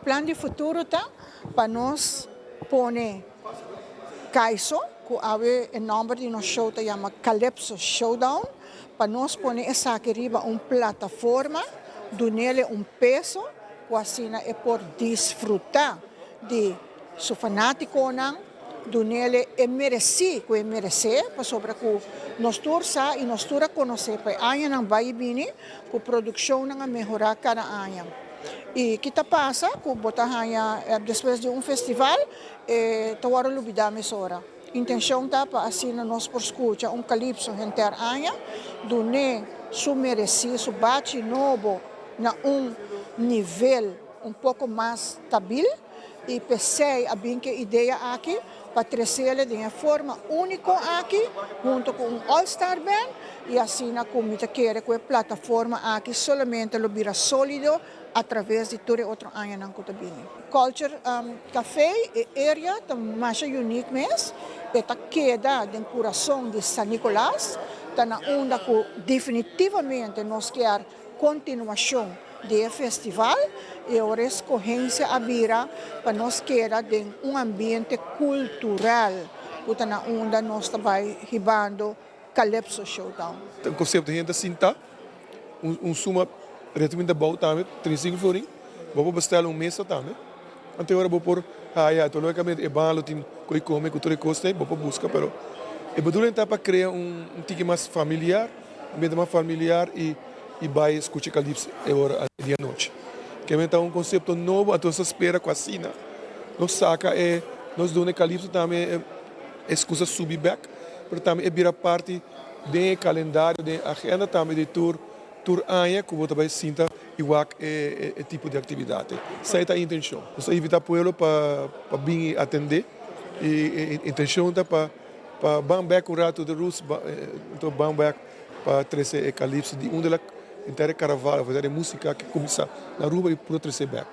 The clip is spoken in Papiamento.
Plan di futuro ta pa nos pone Kaiso, ku awe e nòmber di nos show ta yama Calypso Showdown, pa nos pone esaki riba un plataforma, dun'é un peso, ku asina e por disfrutá di su fanátikonan, dun'é e meresé, ku e meresé, pasobra ku nos tur sa i nos tur a konosé pa añanan bai bini, ku produkshonnan a mehorá kada aña. I kiko ta pasa, ku bo ta haña despues di un festival, ta wòrdu lubidá mesora. Intenshon ta pa asina nos por skucha un calypso henter aña, dun'é su meresé, su bachi nobo na un nivel un poko mas stabil i p'esei a bin ku e idea aki pa trese di forma úniko aki huntu ku un All-Star Band i asina ku mi ta kere ku e plataforma aki solamente lo bira sólido a traves di tur otro añanan ku ta bini. Culture Café e area ta mas unique mes, e ta keda den kurason di San Nicolas, ta na unda ku definitivamente nos ke kontinuashon di festival i awor eskohensia a bira pa nos keda den un ambiente kultural ku ta na unda nos ta bai hibando Calypso Showdown. E konsepto hende sinta, un suma relativamente abou tambe, 35 florin, bo por bestel un mesa tambe. Anto awor bo por haya, lógikamente e balo tin koi kome ku tur e kos, bo por buska, pero e bedoeling ta pa krea un tiki mas familiar, ambiente mas familiar i bai skucha calypso e ora di anochi. Ku ta un konsepto nobo, anto nos spera ku asina nos saka e nos duna calypso tambe ekskusa subi back, pero tambe e bira parti di kalendario, di agenda tambe di tur aña ku bo bai sinta i wak e tipo di aktividat. Esei ta e intenshon. Nos ta invitá pueblo pa bin atendé i intenshon ta pa ban back un ratu di roots, anto ban back pa trese e calypso di unda henter karnaval, e músika ku kuminsá na Aruba i por trese back.